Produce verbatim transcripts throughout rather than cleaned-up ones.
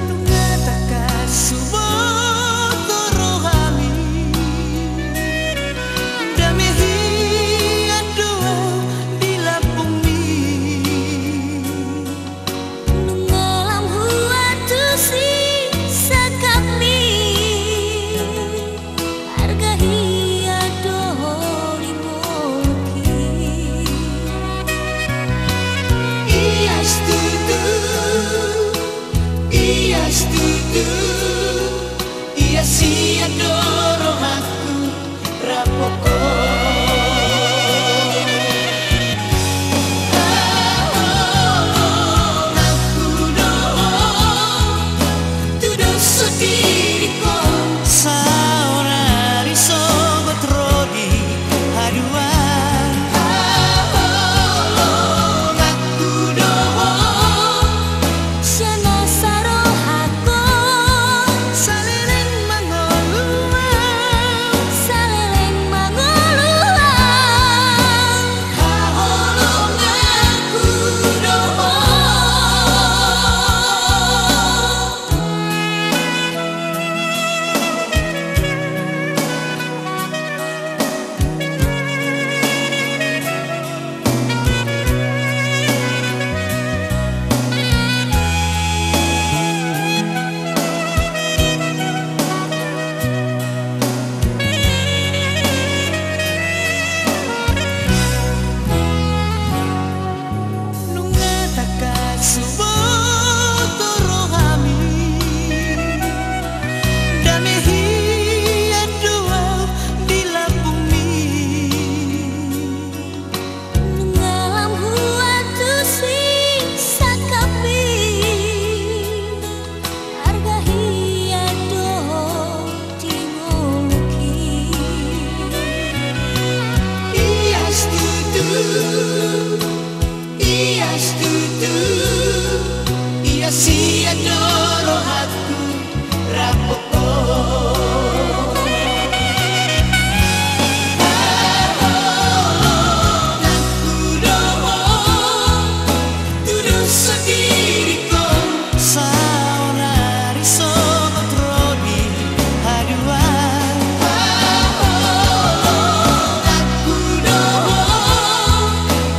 Nunga tangkas huboto rohami, dame hian do au di lambungmi. Nunga lam huantusi sangkapmi, arga hian do ho di ngolungki. Ias tutu, ias tutu, ias hian do rohangku. Saonari sogot ro di haduan. Sian na sarohangkon. Saleleng mangolu au. Saleleng mangolu au. Haholonganku do ho. Nunga tangkas huboto rohami, dame hian do au di lambungmi. Nunga lam huantusi sangkapmi, arga hian do ho di ngolungki. Ias tutu, ias tutu, ias hian do rohangku.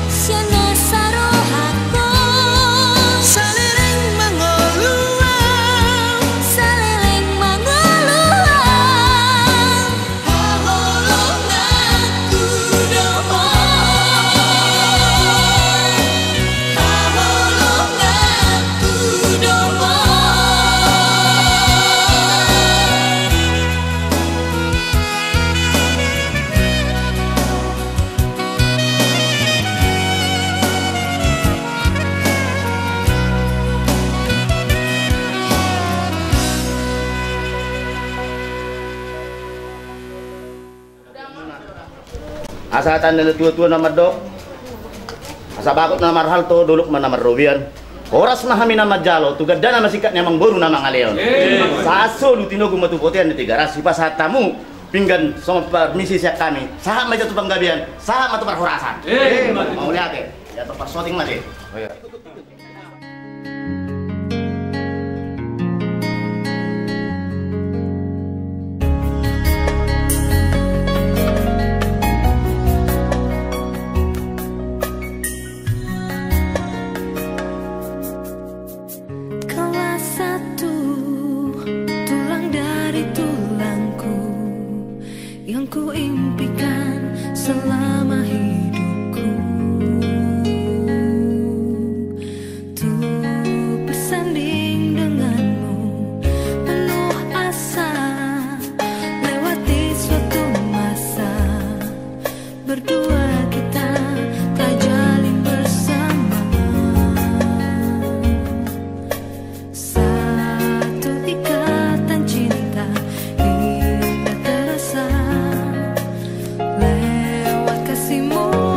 Sian na sarohangkon. Saleleng mangolu au. Saleleng mangolu au. Haholonganku do ho. Haholonganku do ho. Asa tanda ni tua-tua na mandok, asa bagot na marhalto, dolok ma na marrobean. Horas ma hami na manjalo, tu gandana ma singkat ni amangboru na mangalehon. Sahat solu tinogu ma tu bontean ni Tigaras, hupasahat hamu pinggan songon parmisi sian hami. Sahat ma i tu panggabean, sahat ma tu parhorasan. Mauliate. Ia, tu parsoting ma i. Kaulah satu tulang dari tulangku yang kuimpikan selama hidupku. Untuk bersanding denganmu penuh asa, lewati suatu masa berdua kita telah jalin bersama. Satu ikatan cinta indah terasa lewat kasihmu.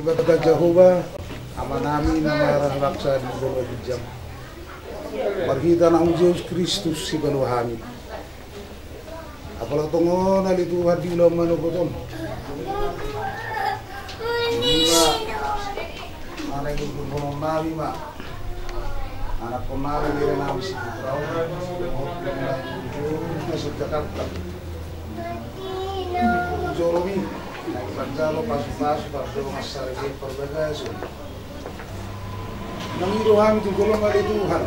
Debata Jahowa, Amanami na marhabangsa di banua ginjang, marhite Anakmu Jesus Kristus sipalua hami. Apala tongon ale Tuhan di ulaon manopot on. Ima, anak ibu konon nami ma. Anakkon nami, bere nami si Putrau. Nami Jakarta. Joromi, na manjalo pasu-pasu pardongan saripe parbagason. Mangido hami tu jolom ale Tuhan.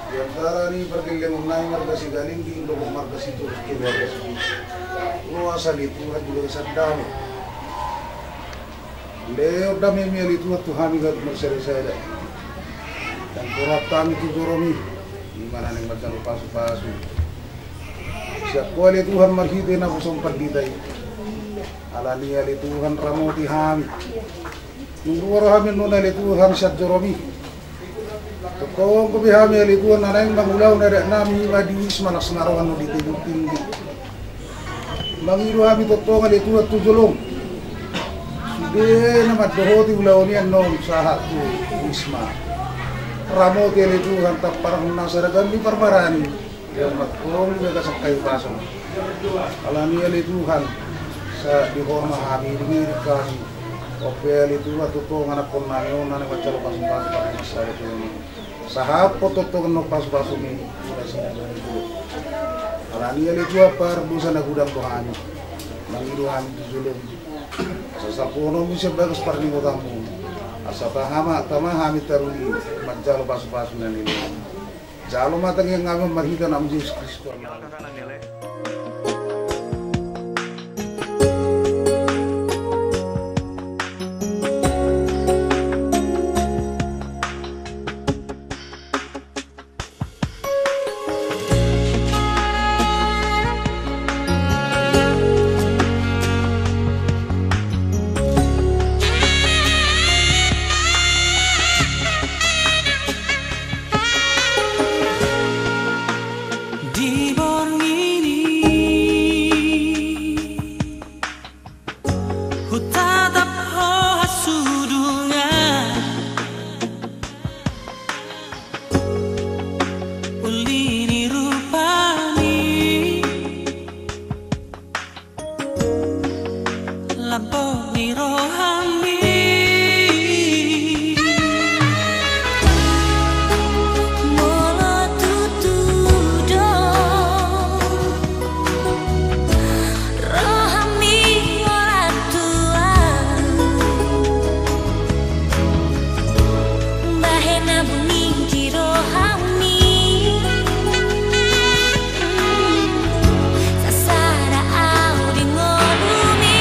Di antara ni pargellengon nami marga Sigalingging dohot marga Sitorus keluarga Sitorus. Loas ale Tuhan di bagasan dame. Lehon damemi ale Tuhan tu hami ganup marsada-sada. Dan torop hami tu joromi. Ima na naeng manjalo pasu-pasu. Sian Ho ale Tuhan marhite naposom pandita i. Alani i ale Tuhan ramoti hami. Nunga ro hami annon ale Tuhan sian joromi. Tongtong Ho be hami ale Tuhan na naeng mangulahon adat nami ima di Wisma las ni roha annon di Tebing Tinggi. Mangido hami tongtong ale Tuhan tu jolom. Sude na mandohoti ulaon i annon sahat tu Wisma. Ramoti ale Tuhan, tamparhon nasa ragam ni parbarani. Ia matkong ia kasangkai pasu. Alani i ale Tuhan, sai di Ho ma hami, diiringi hami. Ope ale Tuhan, tongtong anakkon nami on na naeng manjalo pasu-pasu pardongan saripe. Sahat tongtong annon pasu-pasumi. Alani i ale Tuhan, pardosa na godang do hami. Mangido hami tu jolom. Asa salpuhononmu sian bagas parningotanmu. Asa tama, tama hami taruli manjalo pasu-pasu na nilehon. Jalo ma tangiang nami marhite Anakmu Jesus Kristus. Di borngin i hutatap ho hasudungan, uli ni rupami. Lambok ni rohami. Molo tutu do rohami holan Tuhan, bahen na bungingki rohami. Sasada au di ngolumi.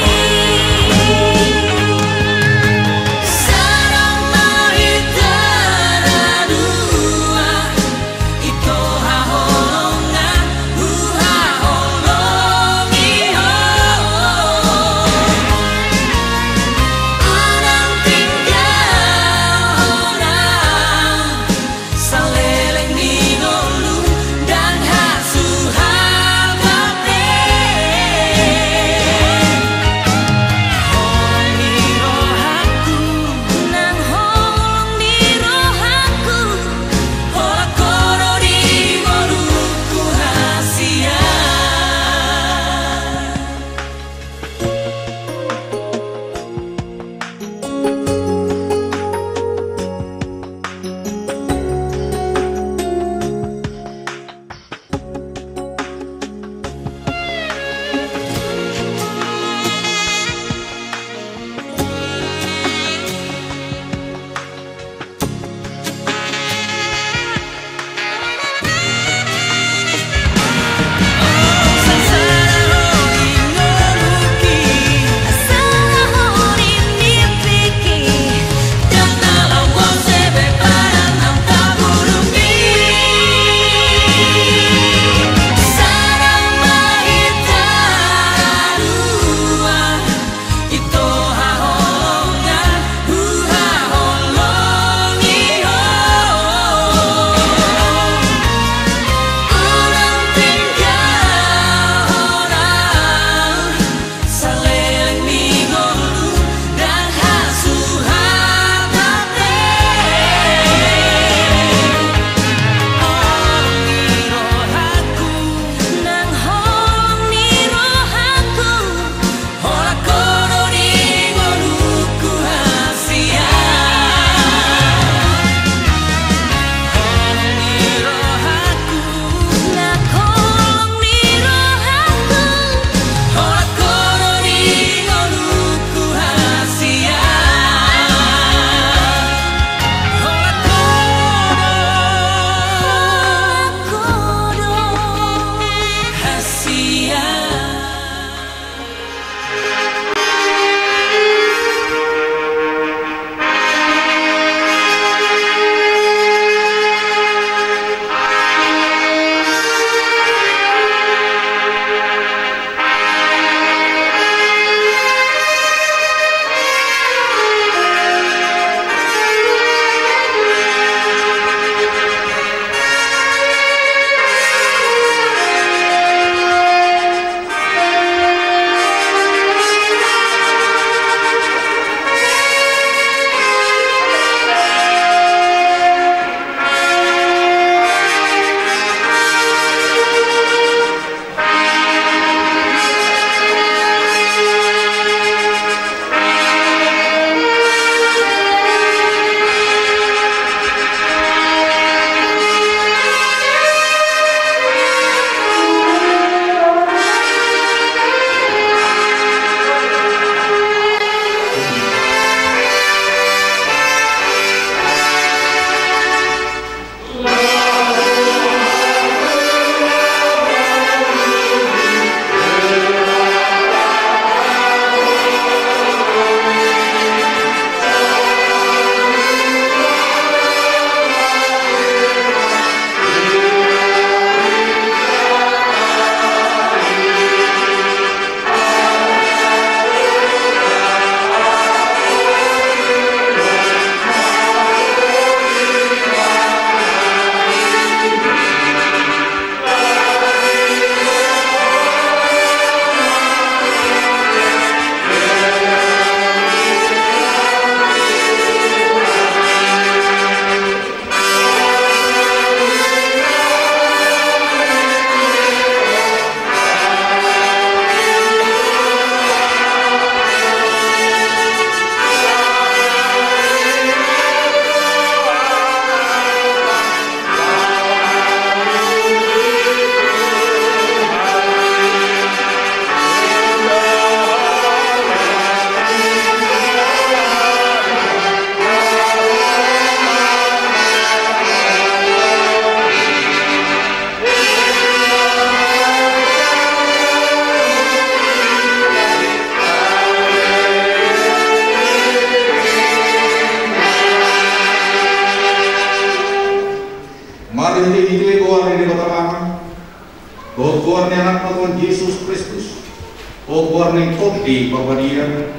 Di parbadia,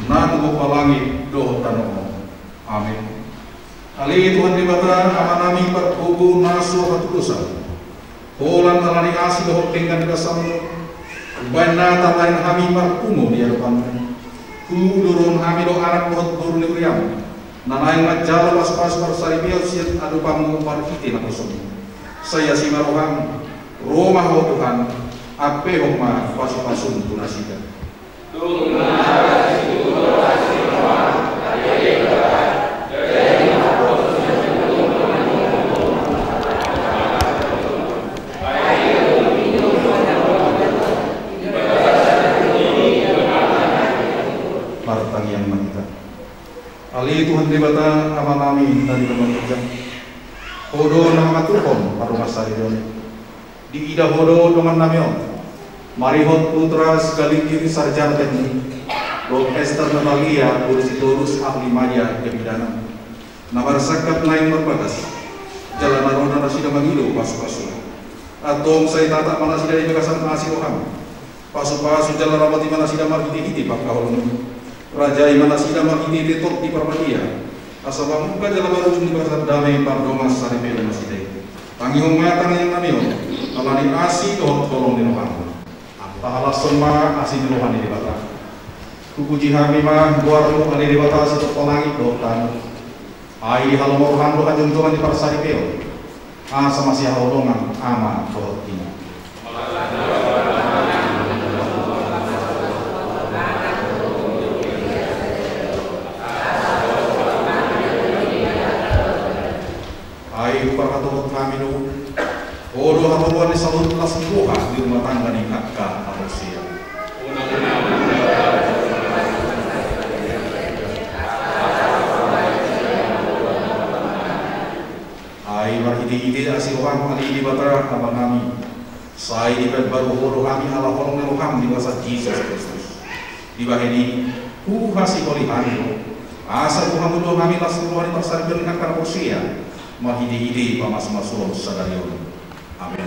na tu langit dohot tano on. Amin. Ale Tuhan Debata, Amanami pargogo na so hatudosan. Holan ala ni asi dohot denggan ni basaM, umbahen na tarbahen hami parpungu di adopanMu. Huuduron hami do anak dohot boru ni huriaM, na naeng manjalo pasupasu parsaripeon sian adopanMu marhite naposoM. Sai asi ma rohaM, ro ma Ho Tuhan, ampehon ma pasupasuM tu nasida. Martangiang ma hita. Ale Tuhan Debata, Amanami na di banua ginjang, Ho do na mangaturhon parrohasaripeon. Diida Ho do dongannami on, marihot putra sigalinggir sarjana teknik, dohot Ester Natalia boru Sitorus ahli madia kebidanan, na marsangkap naeng marbagas, jala na ro nasida mangido pasupasuM. Antong sai tatap ma nasida di bagasan asi rohaM. Pasupasu jala ramoti ma nasida marhitehite pangkaholongan. Rajai ma nasida marhitehite Tondi Parbadia, asa mamungka jala marujung di bagasan dame pardongansaripeon nasida i. Tangihon ma tangiangnami on, ala ni asi dohot holong ni rohaM. Tahalashon ma asi ni roha ni Debata. Hupuji hami ma goarMu, ale Debata, sitompa langit dohot tano. Ai di halomoan rohaM do hajongjongan ni parsaripeon, asa masihaholongan Ama dohot Inang. Ai huparhatohot hami do, Ho do hatoruan ni saluhut las ni roha di rumah tangga ni angka na porsea. Ai marhitehite asi rohaM, ale Debata Amanami, sai dibahen baru Ho do hami ala holong ni rohaM di bagasan Jesus Kristus. Dibahen i, huhasiholi hami do, asa huhamu do hami las ni roha di parsaripeon ni angka na porsea, marhitehite pamasumasuon sadari on. Amin.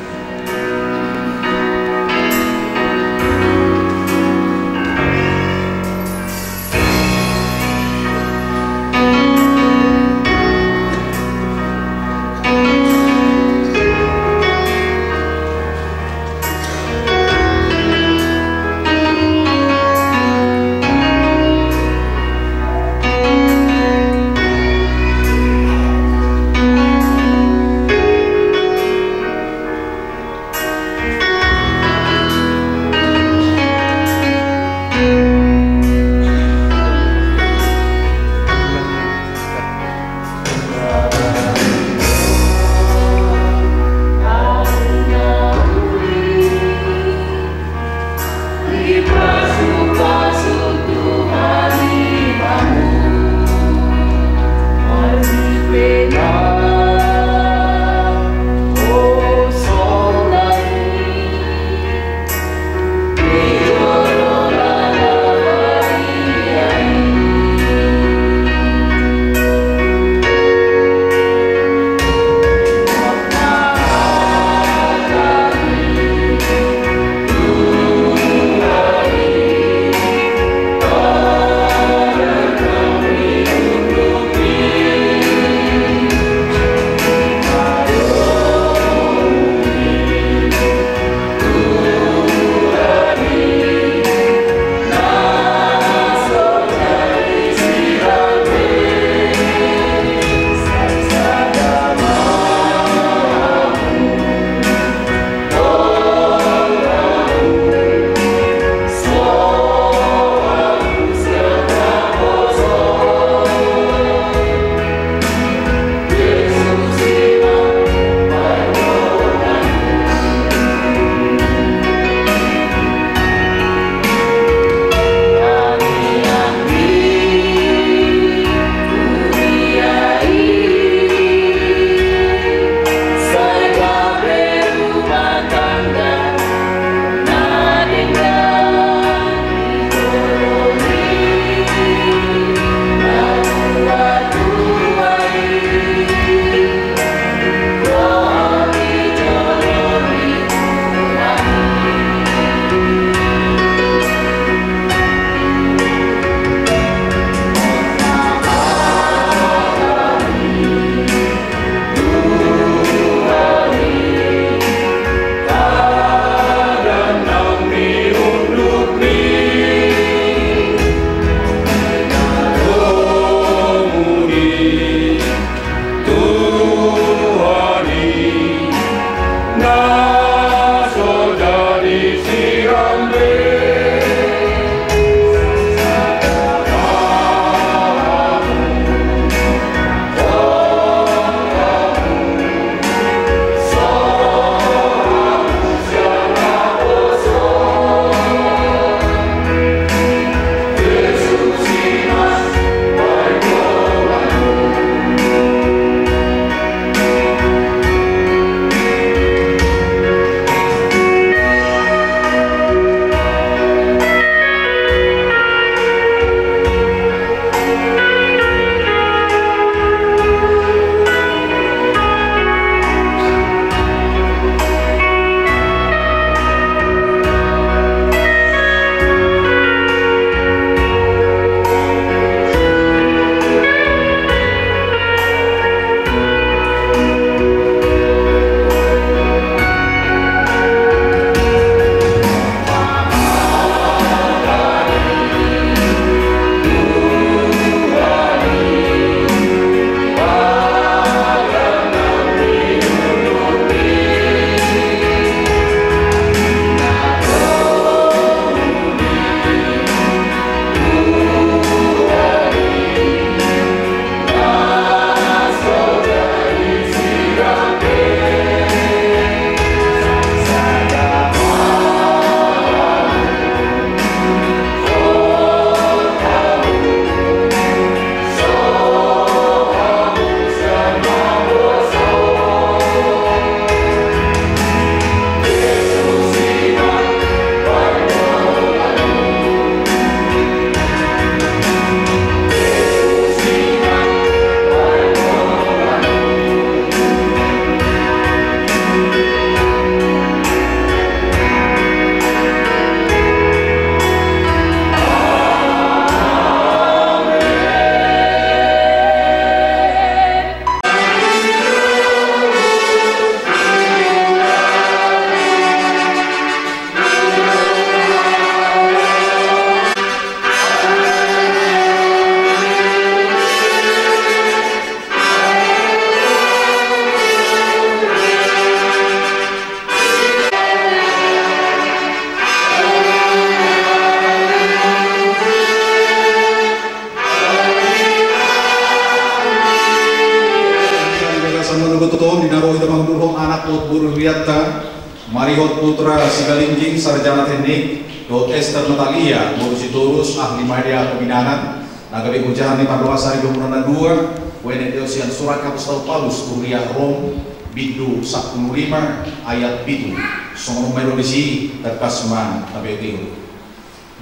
Na ro hita mangudurhon anak dohot boru hurianta, Marihot Putra Sigalingging, sarjana teknik, dohot Ester Natalia boru Sitorus, ahli media pembinaan, na gabe ojahan ni pardongansaripeon muna na dua, wene deo sian surat ni apostel Paulus tu huria Rom, bindu sampulu lima, ayat pitu. Songon on ma i do disi, tangkas ma tabeutihon.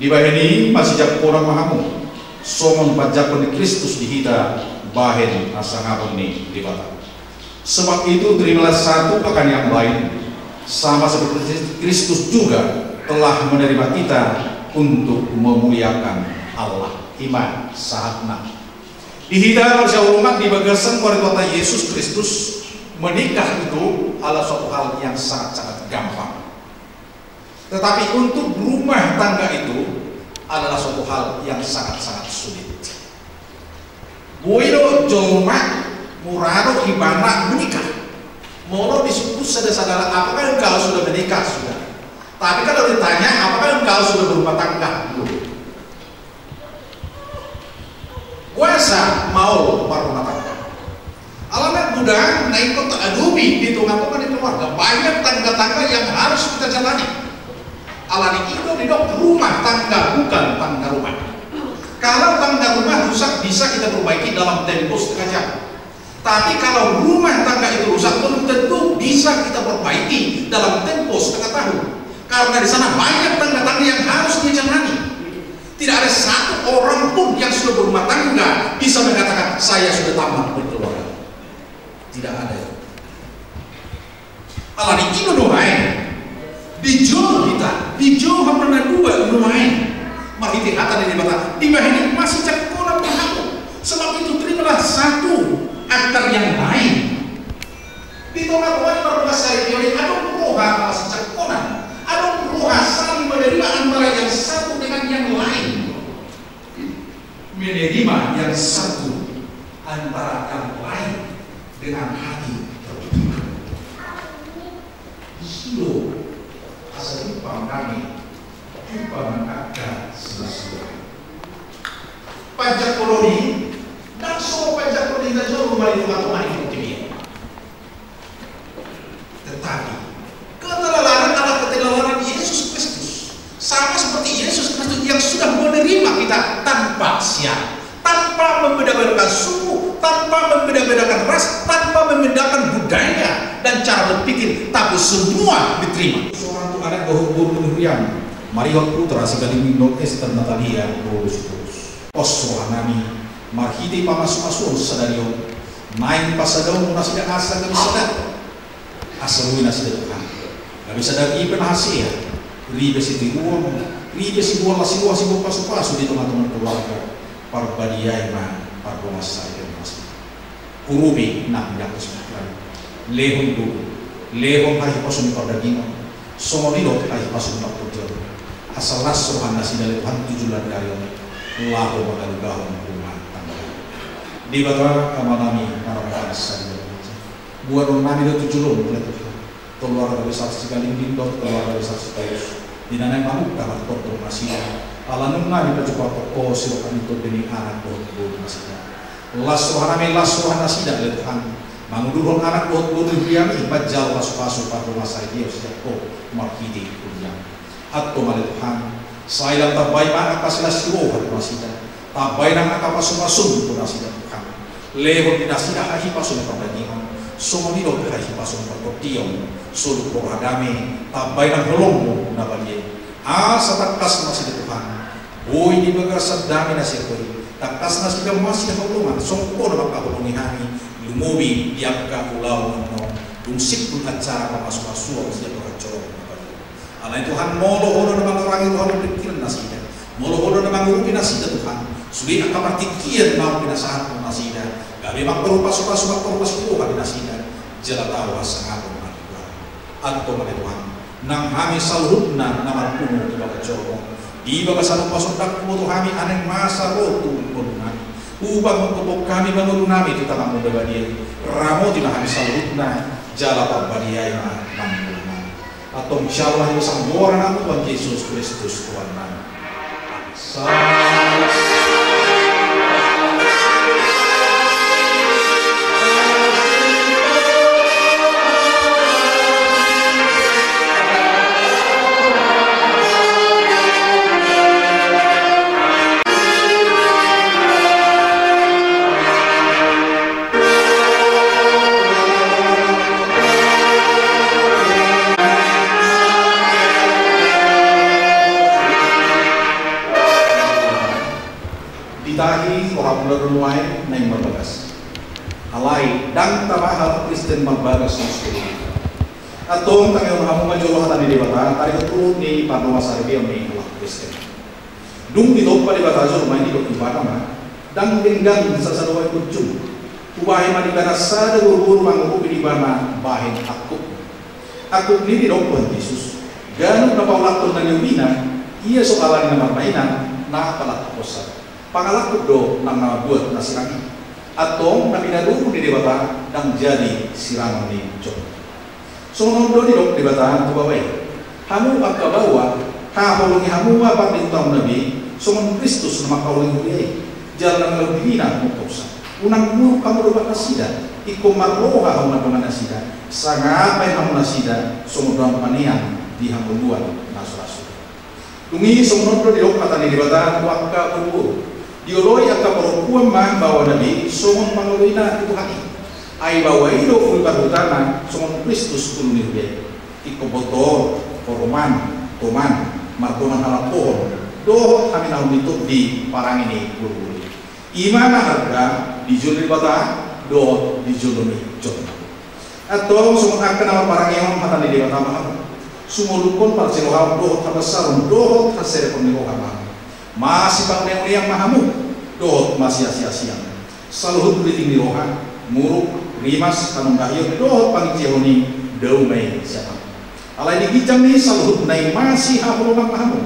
Dibahen i masijangkonan ma hamu, songon panjangkon ni Kristus di hita, bahen hasangapon ni Debata. Sebab itu, terimalah satu akan yang lain, sama seperti Kristus juga telah menerima kita untuk memuliakan Allah. I ma sahatna. Di hita na sihaholongan di bagasan martua Tuhan Yesus Kristus, menikah itu adalah suatu hal yang sangat-sangat gampang. Tetapi untuk rumah tangga itu adalah suatu hal yang sangat-sangat sulit. Boi do jolma mura do ibana menikah. Molo disebut sada-sada, apakah engkau sudah menikah? Sudah. Tapi kalau ditanya, apakah engkau sudah berumah tangga? Belum. Boasa maol marrumah tangga? Alana godang na ingkon taadopi di tonga-tonga ni keluarga. Banyak tangga-tangga yang harus kita jalani. Alani i do didok rumah tangga bukan tangga rumah. Kalau tangga rumah rusak bisa kita perbaiki dalam tempo setengah jam. Tapi kalau rumah tangga itu rusak, belum tentu bisa kita perbaiki dalam tempo setengah tahun. Karena di sana banyak tangga-tangga yang harus dijalani. Tidak ada satu orang pun yang sudah berumah tangga bisa mengatakan, "Saya sudah tamat berkeluarga." Tidak ada. Alani i do nuaeng, dijou hita, dijou hamu na dua nuaeng, marhite hata ni Debata, dibahen i masijangkonan ma hamu. Sebab itu, terimalah satu akan yang lain. Di tonga-tonga ni pardongansaripeon i, adong roha masijangkonan, adong roha saling menerima antara yang satu dengan yang lain. Menerima yang satu antara yang lain dengan hati terbuka. Disi do asa jumpang hami, jumpang angka silas roha. Panjangkonon i, ndang songon panjangkonon i na jolo ma di tonga-tonga ni portibi on. Tetapi keteladanan adalah keteladanan Yesus Kristus. Sama seperti Yesus Kristus yang sudah menerima kita tanpa syarat, tanpa membeda-bedakan suku, tanpa membeda-bedakan ras, tanpa membedakan budaya dan cara berpikir, tapi semua diterima. Songon tu anak dohot boru ni huriamu, Marihot Putra Sigalingging dohot Ester Natalia boru Sitorus. Pos rohanami marhite pamasumasuon sadari on, naeng pasadaonmu nasida asa gabe sada, asa boi nasida Tuhan gabe sada ripe na hasea, ripe sitiruon, ripe siboan las ni roha, siboan pasupasu di tonga-tonga keluarga. Parbadiai ma pardongansaripeon nasida. Urupi nang di angka sipikiran, lehon dohot, lehon hahipason ni pardagingon, songon i dohot hahipason ni partondion. Asa las roha nasida ale Tuhan tu joloan ni ari on, laho mangalugahon rumah tangga. Debata Amanami na marroha saripeon, boanonnami do tu jolomu ale Tuhan keluarga besar Sigalingging dohot keluarga besar Sitorus. Di na naeng mamungka martondong nasida, ala nunga dipajumpang Ho siroha ni Tondi ni Anak dohot boru nasida. Las rohanami, las roha nasida ale Tuhan, mangudurhon anak dohot boru ni huriami, manjalo pasupasu pardongansaripeon sian Ho marhite huriaM. Antong ale Tuhan, sai lam tambai ma angka silas ni roha tu nasida, tambai nang angka pasupasu tu nasida Tuhan. Lehon di nasida hahipason ni pardagingon, songon i dohot hahipason ni partondion, solu roha dame, tambai nang holongMu na badia i. Asa tangkas nasida Tuhan boi di bagasan dame na sian Ho i, tangkas nasida masihaholongan songon Ho na mangkaholongi hami, lumobi di angka ulaon on dung simpul acara pamasumasuon sian roha joro na badia i. Alai Tuhan, molo Ho do na mangorangi roha dohot pingkiran nasida, molo Ho do na mangurupi nasida Tuhan, sude angka partingkian naung pinasahatMu nasida, gabe mangkorhon pasupasu, mangkorhon las ni roha di nasida, jala tau hasangapon ma di goarMu. Antong ale Tuhan, nang hami saluhutna na marpungu tu bagas joro on, di bagasan umpasa on ndang huboto hami, alai masa ro tu ngolunami, hupagophop hami mangolu nami tu tanganMu na badia i. Ramoti ma hami saluhutna, jala parbadiai ma mangolu nami. Antong jalo ma di bagasan goar ni AnakMu Tuhan Jesus Kristus Tuhannami. Amen. Ditahi rohamuna do nuaeng naeng marbagas. Alai ndang tama halak Kristen marbagas musteri. Antong tangihon hamu ma jolo hata ni Debata taringot tu ni pardomuan saripeon ni halak Kristen. Dung ditompa Debata jolma i, didok Ibana ma, ndang denggan sasadohot ujung. Hubahen ma di ibana sada boruboru mangurupi di ibana bahen angkup. Angkup ni, didok Tuhan Jesus, ganup na paulakhon na niulina, ia so alani na marmainan, na palathosa. Pangalangkup do nang na mambuat na sirang i. Antong na pinadomu ni Debata ndang jadi sirangon ni jolma. Songon on do didok Debata tu baoa i. Hamu angka baoa, haholongi hamu ma pardihutamuna be, songon Kristus na mangkaholongi huria i. Jala na mangihut dirinna mungkopsa. Unang muruk hamu dompak nasida, ingkon marroha hamu mandongani nasida, sangap bahen hamu nasida songon dongan panean di hangoluan na so ra suda. Dung i songon on do didok hata ni Debata tu angka boruboru. Dioloi angka parompuan ma baoana be songon pangoloina tu Tuhan i. Ai baoa i do ulu parhutana songon Kristus ulu ni huria i. Ingkon botor, poroman, toman, mardongan halangkohon, dohot haminahon ni tondi parange ni boruboru i. I ma na arga di jolo ni Debata dohot di jolo ni jolma. Antong songon angka na marparangehon hata ni Debata ma hamu. Sumolukhon parsirohaon dohot habasaron dohot haserepon ni roha ma hamu. Masipauneunean ma hamu dohot masiasiasian. Saluhut riting ni roha, muruk, rimas, panunggahion dohot panginjehon i, dao ma i sian hamu. Alai di ginjang ni saluhutna i masihaholongan ma hamu.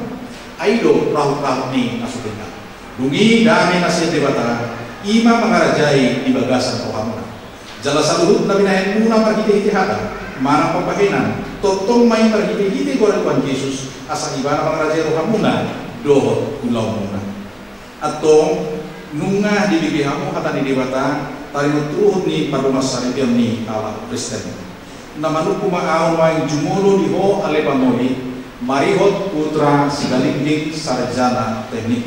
Ai do rahutrahut ni na so denggan. Dung i dame na sian Debata, i ma mangarajai di bagasan rohamuna. Jala saluhut na binahenmuna marhitehite hata manang pambahenan, tongtong ma i marhitehite goar ni Tuhan Jesus, asa Ibana mangarajai rohamuna dohot ulaonmuna. Antong, nunga dibege hamu hata ni Debata taringot tu ruhut ni pardomuan saripeon ni halak Kristen. Na manungkun ma ahu nuaeng jumolo di ho ale pangoli, marihot putra sigalingging sarjana teknik.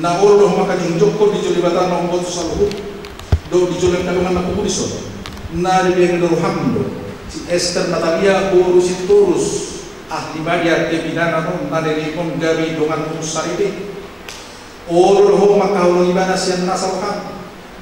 Na olo do ho mangkajongjonghon di jolo ni Debata na umboto saluhut, dohot di jolo ni angka dongan na pupudi dison. Na dibahen do roham do si Ester Natalia boru Sitorus, ahli madia kebinanan on, na diringkon gabe donganmu saripe. Olo do ho mangkaholongi ibana sian nasa roham,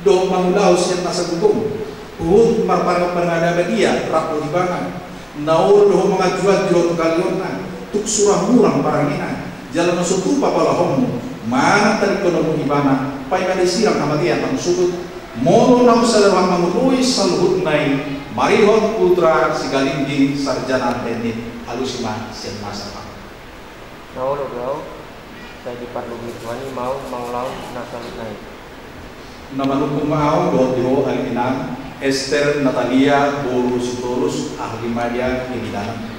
dohot mangulahon sian nasa gogom, huhut marparange-parange na badia rap dohot ibana. Na olo do ho manganju-anju tu haliluanna, tung sura murang parangena, jala na so tupa paulahonmu manang tadingkononmu ibana, paima disirang hamatean hamu sogot. Molo naung sada roham mangoloi saluhutna i, marihot putra sigalingging sarjana teknik, alusi ma sian nasa roham. Na olo do ahu, sai dipargogoi Tuhan i ma ahu mangulahon na saluhutna i. Na manungkun ma ahu dohot di ho ale inang, Ester Natalia boru Sitorus, ahli madia kebinanan.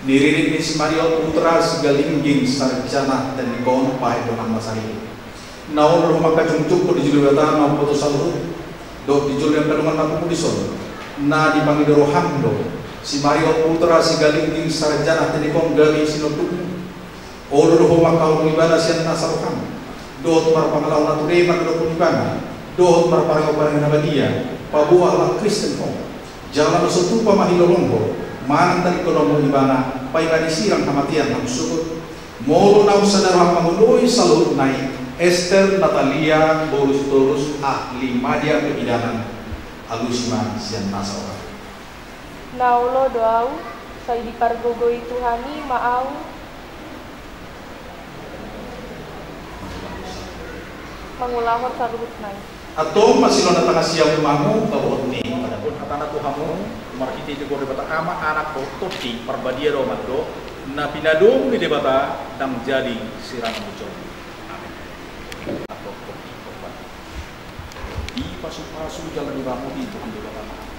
Niririt ni si marihot putra sigalingging sarjana teknik on bahen dongan na saripe. Na olo do ho mangkajongjonghon di jolo ni Debata na umboto saluhut, dohot di jolo ni angka dongan na pupudi dison. Na dipangido roham do si marihot putra sigalingging sarjana teknik on gabe sinondukmu. Olo do ho mangkaholongi ibana sian nasa roham, dohot marpangulahon na ture mandokkon ibana, dohot marparange-parange na badia paboa halak Kristen ho. Jala na so tupa ma hilolong ho manang tadingkononmu ibana, paima disirang hamatean hamu sogot. Molo naung sada roham mangoloi saluhutna i, Ester Natalia boru Sitorus, ahli madia kebinanan, alusi ma sian nasa roham. Na olo do ahu, sai dipargogoi Tuhan i ma ahu mangulahon saluhutna i. Antong, masiloan na tangkas siamun ma hamu, baboa ni. Adapun hatana tu hamu, marhitehite goar ni Debata Ama, Anak dohot Tondi Parbadia do, mandok, na pinadomu ni Debata ndang jadi sirangon ni jolma. Amen. Anak dohot Tondi Parbadia. Dipasupasu jala diramoti Tuhan Debata ma hamu.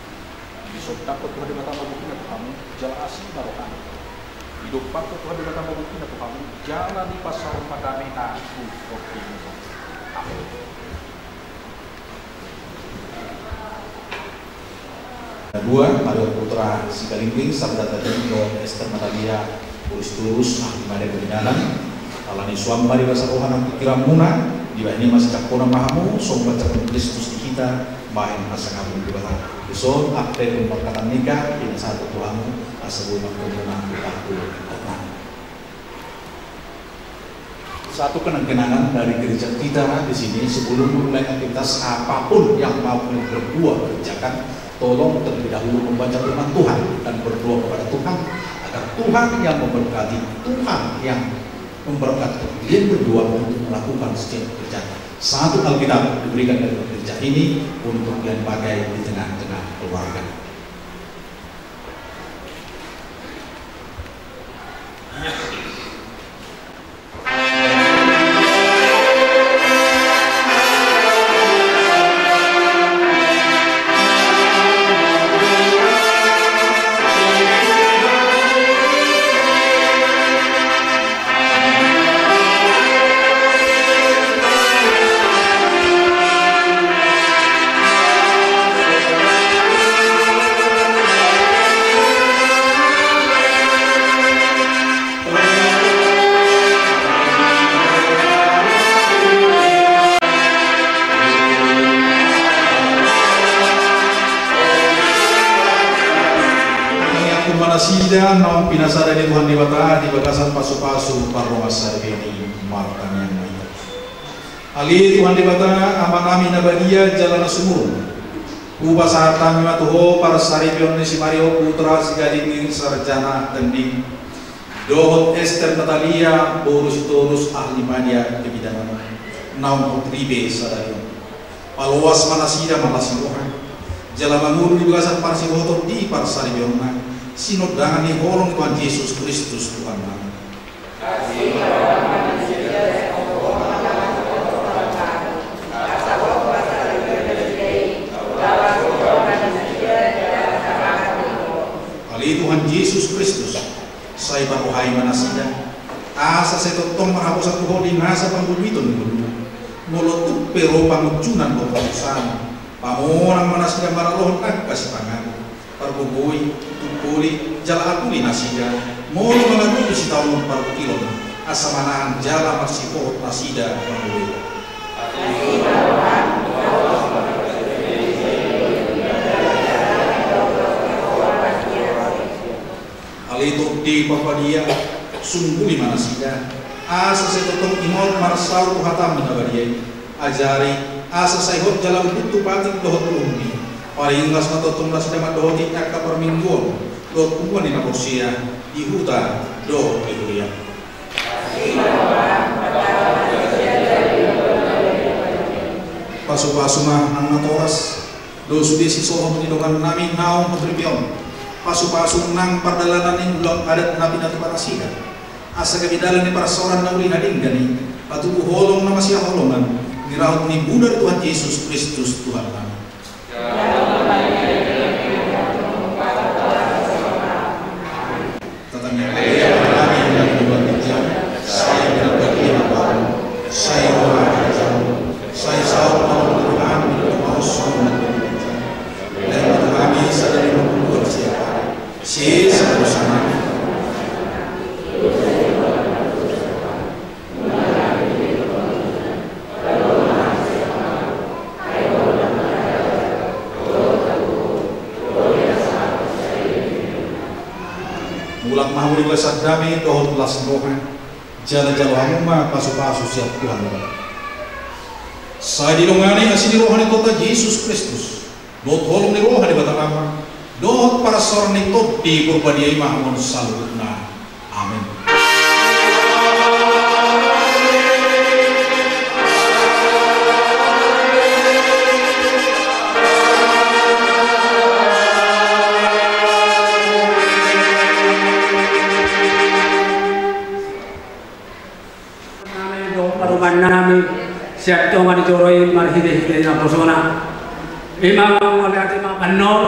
Disondangkon Tuhan Debata ma bukina tu hamu, jala asi ma rohana. Didompakkon Tuhan Debata ma bukina tu hamu, jala dipasaorhon ma damena tu tondimu. Amen. Dua, marihot putra sigalingging sarjana teknik, Ester Natalia boru Sitorus, ahli madia kebinanan. Alani i suang ma dibasa roha nang pingkiranmuna, dibahen i ma sijangkon ma hamu songon panjangkon Kristus di hita, bahen hasangapon Debata. Dison, angka pambahenan nikah, pinasahat tu hamu, asa boi ma hamu na tu pangkatahon. Satu kenang-kenangan dari gereja kita. Kita di sini, sebelum memulai aktivitas apapun yang mau kalian berdua kerjakan, tolong terlebih dahulu membaca firman Tuhan dan berdoa kepada Tuhan, agar Tuhan yang memberkati, Tuhan yang memberkati kalian berdua untuk melakukan setiap pekerjaan. Satu Alkitab diberikan dari gereja ini untuk kalian pakai di tengah-tengah keluarga. Tangiangkon ma nasida naung pinasada ni Tuhan Debata di bagasan pasupasu parrohatan sadari on, martangiang ma hita. Ale Tuhan Debata, Amanami na badia jala na sumurung, hupasahat hami ma tu Ho parsaripeon ni si Mario Putra Sigalingging sarjana teknik, dohot Ester Natalia boru Sitorus ahli media kebidanan, naung hot ripe sadari on. Paloas ma nasida marlas ni roha jala mangolu di bagasan parsihohoton di parsaripeonna, sinondangkon ni holong ni Tuhan Jesus Kristus Tuhannami. Ale Tuhan Jesus Kristus, sai parrohai ma nasida, asa sai tongtong marhaposan tu Ho di nasa panggoluiton ni ngoluna. Molo tung pe ro pangunjunan dohot hasusaan, pamonang ma nasida maralohon angka sipanganon, pargogoi, tungkoli jala apuli nasida, molo mangadopi sitaonon parungkilon, asa manahan jala marsihohot nasida mangoloi. Ale Tondi Parbadia, sungguli ma nasida, asa sai tongtong ingot marsaor tu hataMi na badia i. Ajari, asa sai hot jala unduk tu patik dohot tu undi. Paringas ma tongtong nasida mandohoti angka parmingguon dohot punguan ni na porsea di huta dohot di huria. Pasupasu ma nang natoras, do sude sisohot ni dongannami naung hot ripe on. Pasupasu nang pardalanan ni ulaon adat na pinatupa nasida, asa gabe dalan ni parsaoran na uli na denggan i, patubu holong na masihaholongan, di rahut ni mudar Tuhan Jesus Kristus Tuhannami. Tangiang ma di Ho, sai pinarbadia ma rohaM, sai roha ma harajaonMu, sai saut ma rohaM di tongatonga ni hami. Lehon ma tu hami sadari on hangoluan siapari, sesa ma dosanami. Mulak ma hamu di bagasan dame dohot las ni roha, jala jalo hamu ma pasupasu sian Tuhan Debata. Sai didongani asi ni roha ni Tuhanta Jesus Kristus, dohot holong ni roha ni Debata Ama, dohot parsaoran ni Tondi Parbadia i ma hamu saluhutna. Amen. Nami dohot parumaennami sian tonga ni joro i marhitehite naposona. Ima mangolati ma annon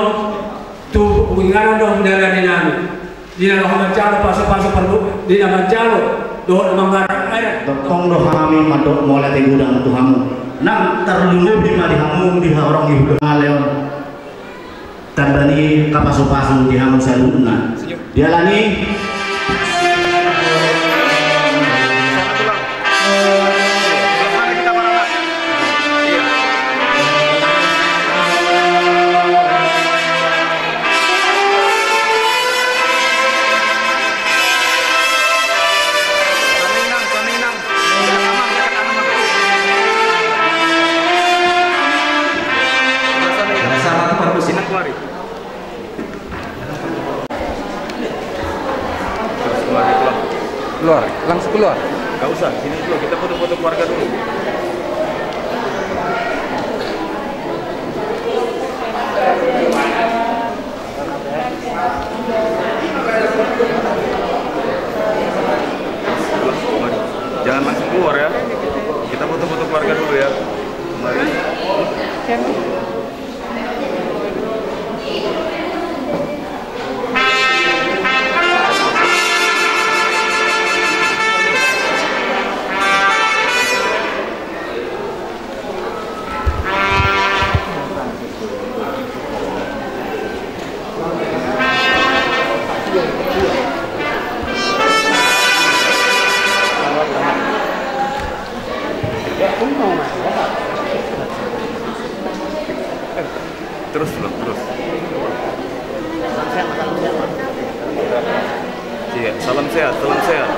tu inganan dohot dalanami, di na laho manjalo pasupasu parlu, di na manjalo dohot na manggarar adat. Tongtong do hami mandok mauliate godang tu hamu, nang tarlumobi ma di hamu di haroro ni hulahula on. Tanda ni angka pasupasu di hamu saluhutna. Dialani. Dulu, ah. Nggak usah, sini dulu, kita foto-foto keluarga dulu. Jangan langsung keluar ya. Kita foto-foto keluarga dulu ya. Mari. Terus, Bang, terus. Iya, salam sehat, salam sehat.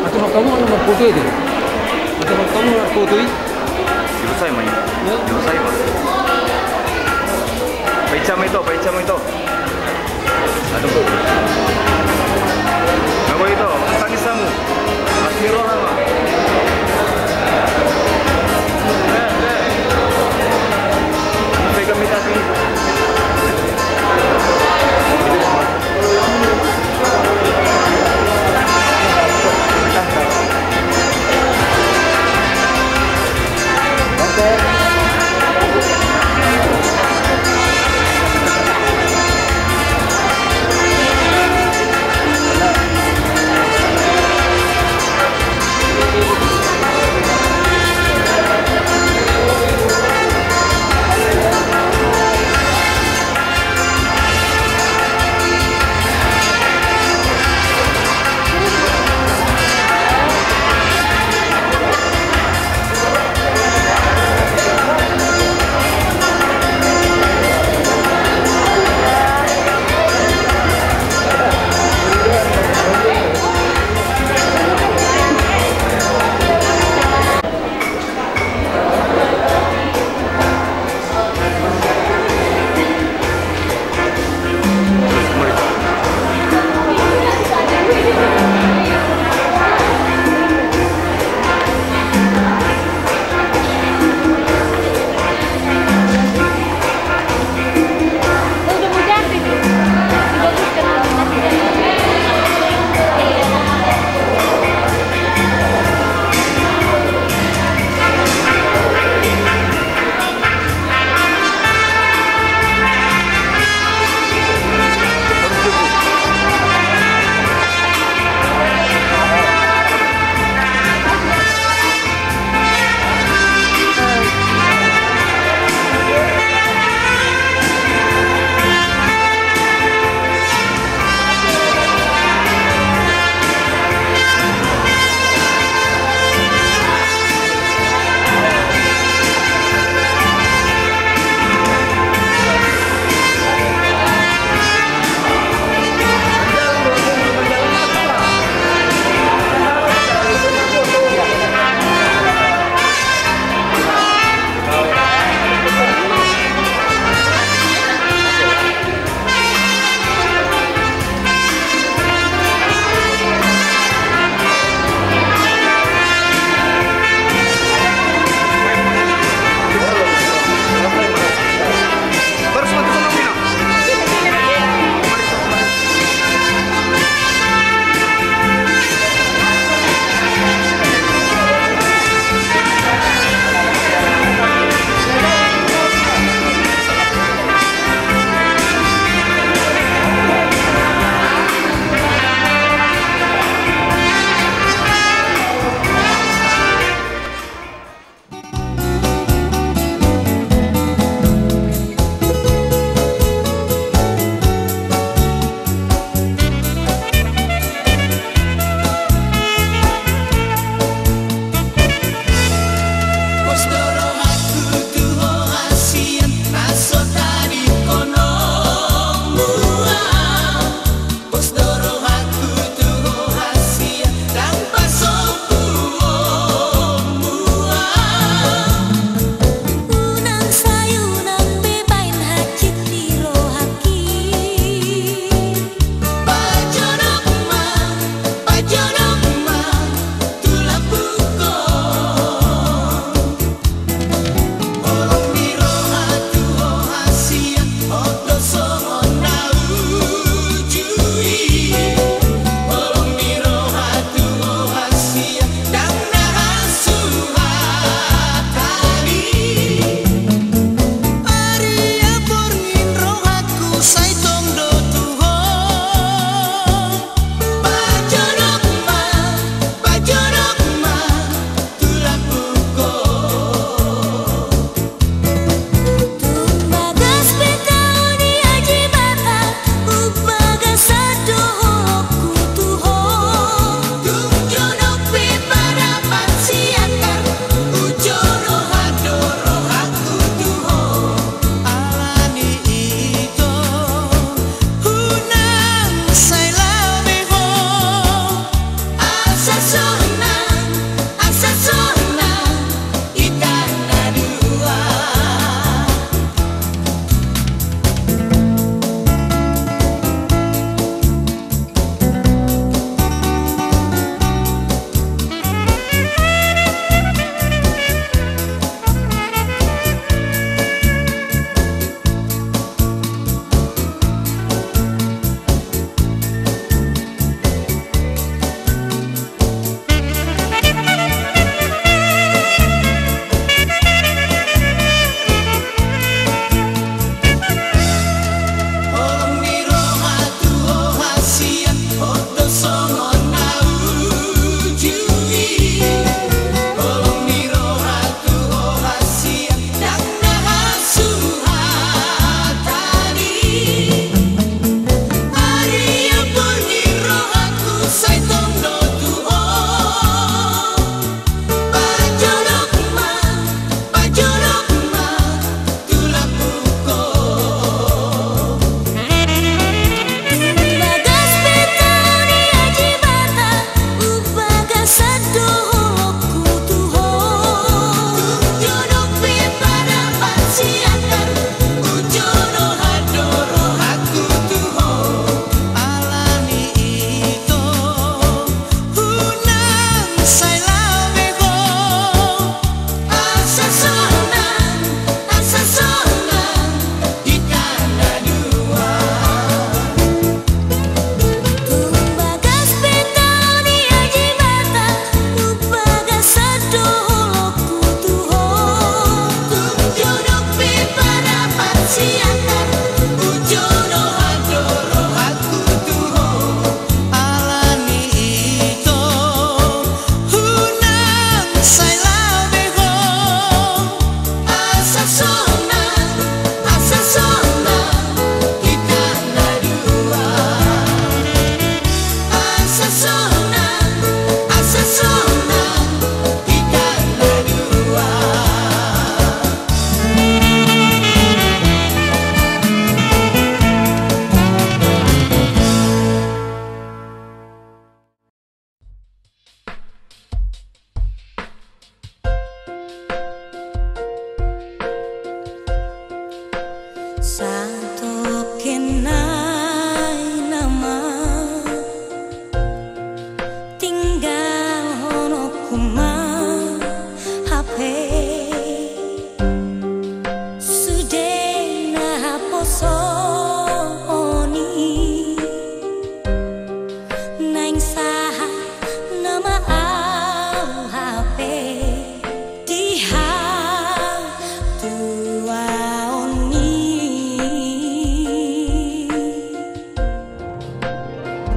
Atur kamu nomor foto itu. Atur kamu nomor foto itu. Jurusai main. Ya. Jurusai, Bang. Paica ma ito, paica ma ito. Aduh. Nggak boleh itu, tangis kamu. Astagfirullah, Bang. Eh, eh. Pegang mata sini.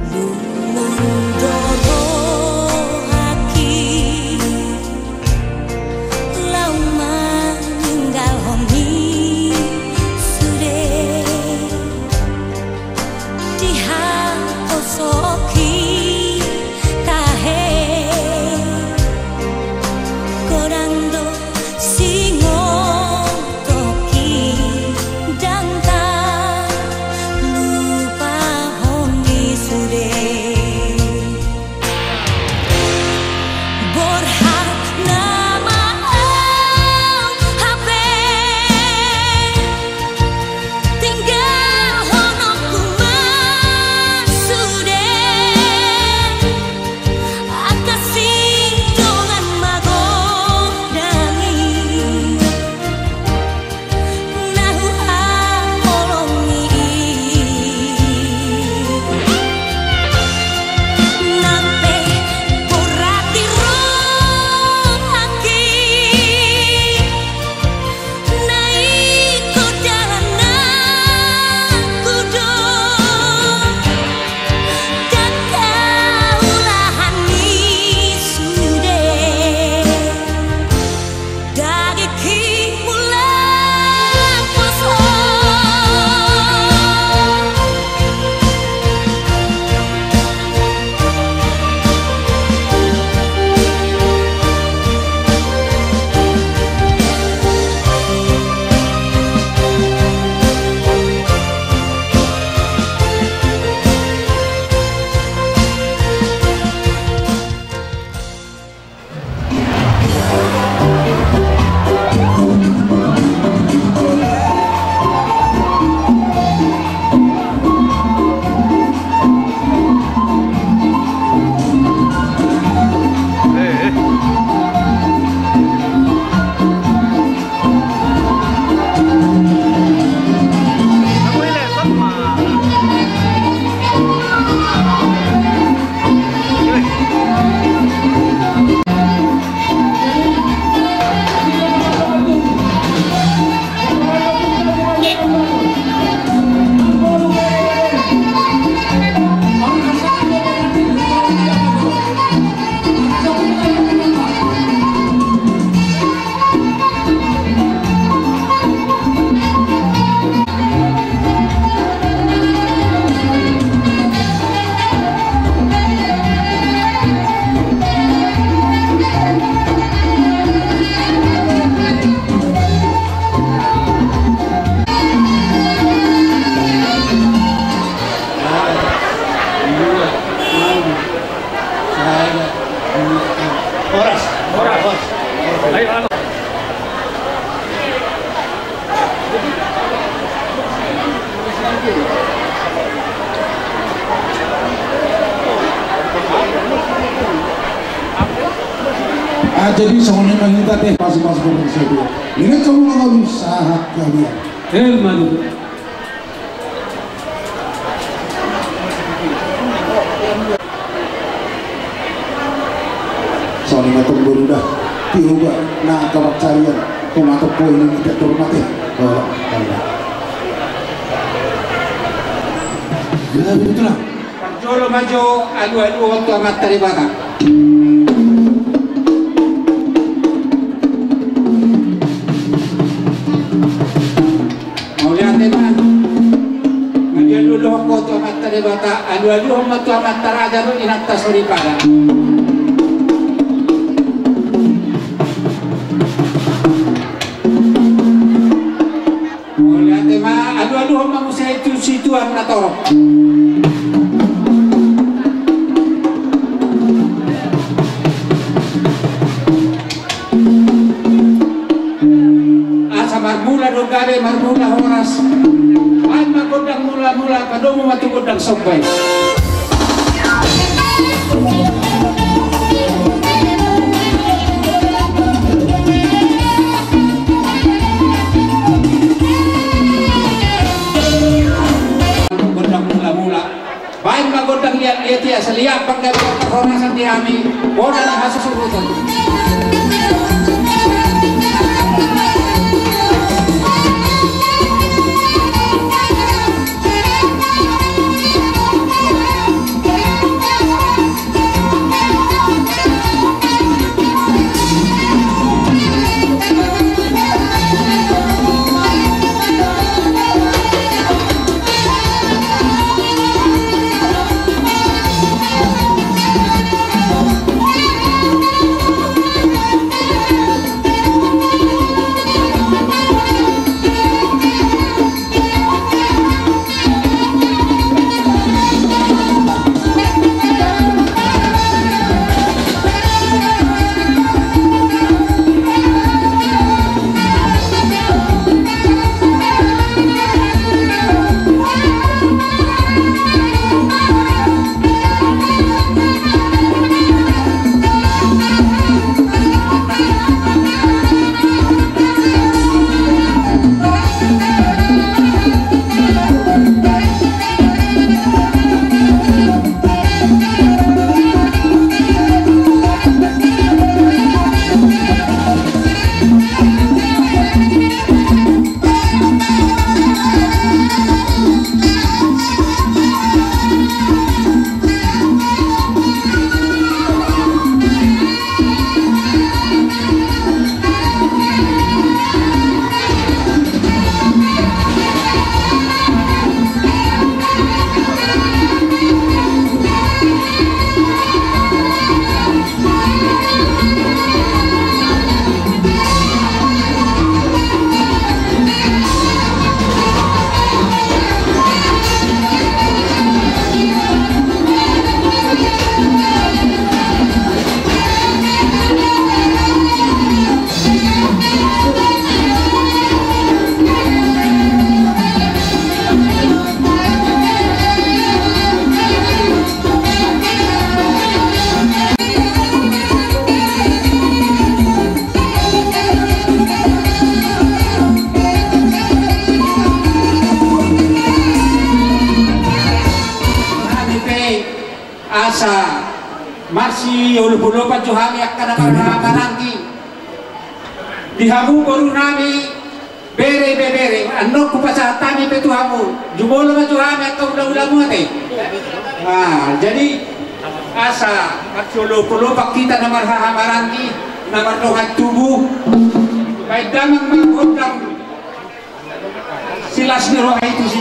Dung do rohangki laho maninggalhon i sude, dihaposhon hita tahe, godang do singot tongi, ndang talupahon i sude. Borhat nama au hape, tinggalhononku ma sude. Angka sintongna magodang i na huhaholongi i, nang pe borhat di rohangki. Na ingkon dalananku do, ndang haulahan i sude. Dagingki mulak poso. Horas. Horas. Ayo, anu. Ah, jadi songon i ma hita, te, pasu-pasu. Dengan kamu mau sahat kalian. Hel madu. Songon i ma tong boru da. Tiuba na angka pansarian. Tomato poin ini kita hormati. Hola, hola. Ya, betul lah. Jolo ma jo alu-aluhon tu Amanta Debata. Mauliate ma. Alu-aluhon ma tu Amanta Debata, alu-aluhon ma tu amanta raja dohot inanta soripada. Mauliate ma, alu-aluhon ma muse tu situan na torop. Asa marmula do gabe, marmula horas. Baen ma gondang mula-mula, padomu ma tu gondang somba i. Gondang mula-mula. Baen ma gondang liat-liat i, asa liat panggabean parhorasan di hami. Bona na hasusurutan. Asa marsiolopolopan jo hami angka na marhahamaranggi. Di hamu boru nami, bere ibebere, annon hupasahat hami pe tu hamu. Jumolo ma jo hami angka ulaulamu ate. Nah, jadi asa marsiolopolopan hita na marhahamaranggi, na mardongan tubu. Baen damang ma gondang silas ni roha i tusi.